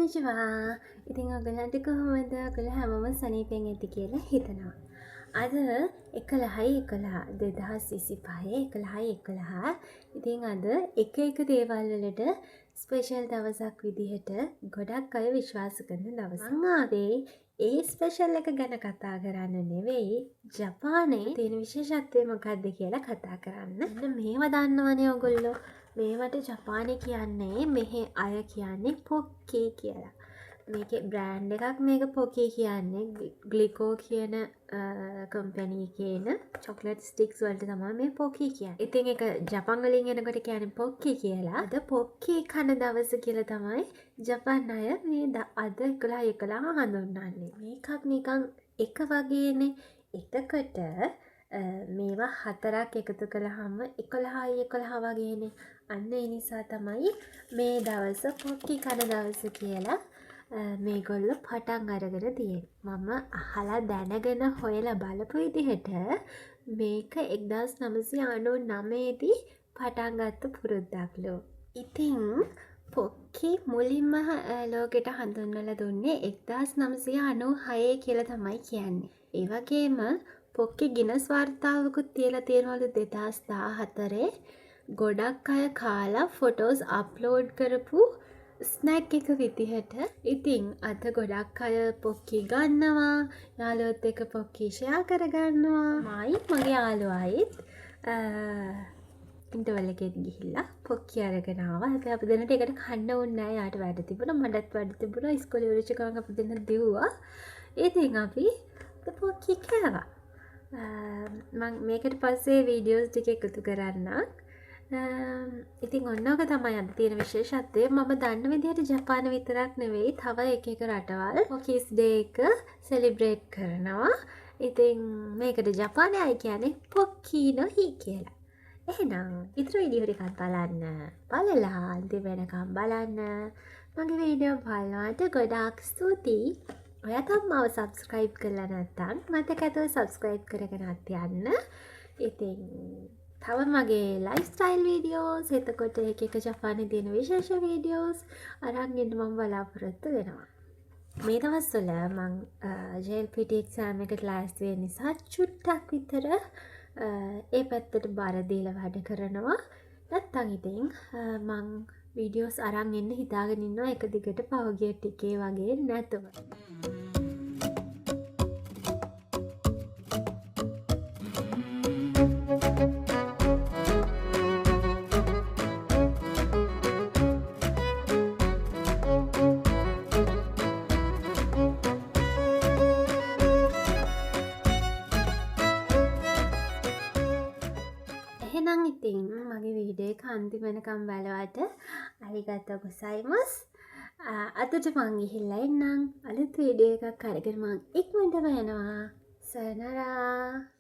කොන්නිචිවා. ඉතින් ඔයගොල්ලන්ට කොහොමද? ඔයගොල්ලෝ හැමෝම සනීපෙන් ඇති කියලා හිතනවා. අද 11යි 11 2025 11යි 11. ඉතින් අද එක එක දේවල් වලට ස්පෙෂල් දවසක් විදිහට ගොඩක් අය විශ්වාස කරන දවසක්. මං ආවේ ඒ ස්පෙෂල් එක ගැන කතා කරන්න නෙවෙයි, ජපානයේ තියෙන විශේෂත්වය මොකක්ද කියලා කතා කරන්න. මෙන්න මේවා දන්නවනේ ඔයගොල්ලෝ. මේවට ජපානයේ කියන්නේ, මෙහෙ අය කියන්නේ පොක්කී කියලා. මේකේ බ්‍රෑන්ඩ් එකක් මේක පොකී කියන්නේ. ග්ලිකෝ කියන කම්පැනි එකේ එන චොක්ලට් ස්ටික්ස් වලට තමයි මේ පොකී කියන්නේ. ඉතින් ඒක ජපන් වලින් එනකොට කියන්නේ පොක්කී කියලා. අද පොක්කී කන දවස කියලා තමයි ජපන් අය මේ අද 11 11 හඳුන්වන්නේ. මේකක් නිකන් එක වගේනේ. එතකොට මේවා හතරක් එකතු කළාම 11යි 11 වගේනේ. අන්න ඒ නිසා තමයි මේ දවස පොක්කී කන දවස කියලා මේගොල්ලෝ පටන් අරගෙන තියෙන්නේ. මම අහලා දැනගෙන හොයලා බලපු විදිහට මේක 1999 දී පටන් ගත්ත පුරුද්දක්ලු. ඉතින් පොක්කි මුලින්ම ලෝකෙට හඳුන්වලා දුන්නේ 1996 කියලා තමයි කියන්නේ. ඒ වගේම පොක්කි ගිනස් වාර්තාවකුත් තියලා තියෙනවලු 2014. ගොඩක් අය කාලා ෆොටෝස් අප්ලෝඩ් කරපු ස්නැක් එක විදිහට. ඉතින් අද ගොඩක් අය පොක්කි ගන්නවා, යාළුවොත් එක්ක පොක්කි ෂෙයා කරගන්නවා. මයි මගේ යාළුවයිත් ඉන්ටර්වල් එකේදී ගිහිල්ලා පොක්කි අරගෙන ආවා. හැබැයි අපි දෙන්නට ඒකට කන්න ඕනේ නෑ. යාට වැඩ තිබුණා, මටත් වැඩ තිබුණා. ඉස්කෝලේ ඉවරවෙච්ච ගමන් අපි දෙන්න දිව්වා. ඉතින් අපි පොක්කි කෑවා. මං මේකට පස්සේ වීඩියෝස් ටික එකතු කරන්නම්. ඉතින් ඔන්න ඔක තමයි අද තියෙන විශේෂත්වය. මම දන්න විදිහට ජපාන විතරක් නෙවෙයි, තව එක එක රටවල් පොකීස් ඩේ එක සෙලිබ්‍රේට් කරනවා. ඉතින් මේකට ජපානයේ අය කියන්නේ පොක්කී නොහි කියලා. එහෙනම් ඉතුරු වීඩියෝ ටිකත් බලන්න. බලලා අන්තිම වෙනකම් බලන්න. මගේ වීඩියෝ බලනවාට ගොඩාක් ස්තුතියි. ඔයා තාම මාව සබ්ස්ක්‍රයිබ් කරලා නැත්නම් මතක ඇතුව සබ්ස්ක්‍රයිබ් කරගෙනත් යන්න. ඉතින් තව මගේ ලයිෆ්ස්ටයිල් වීඩියෝස්, එතකොට එක එක ජපානයේ තියෙන විශේෂ වීඩියෝස් අරන් එන්න මම බලාපොරොත්තු වෙනවා. මේ දවස්වල මං JLPT exam එකට ලෑස්ති වෙන නිසා චුට්ටක් විතර ඒ පැත්තට බර දීලා වැඩ කරනවා. නැත්තම් ඉතින් මං වීඩියෝස් අරන් එන්න හිතාගෙන ඉන්නවා එක දිගට පහුගිය ටිකේ වගේ නැතුව. එහෙනම් ඉතින් මගේ වීඩියෝ එක අන්තිම වෙනකම් බලුවාට අරිගතෝ ගොසයිමස්. අදට මං ගිහිල්ලා එන්නම්. අලුත් වීඩියෝ එකක් අරගෙන මං ඉක්මනටම එනවා. සයනරා.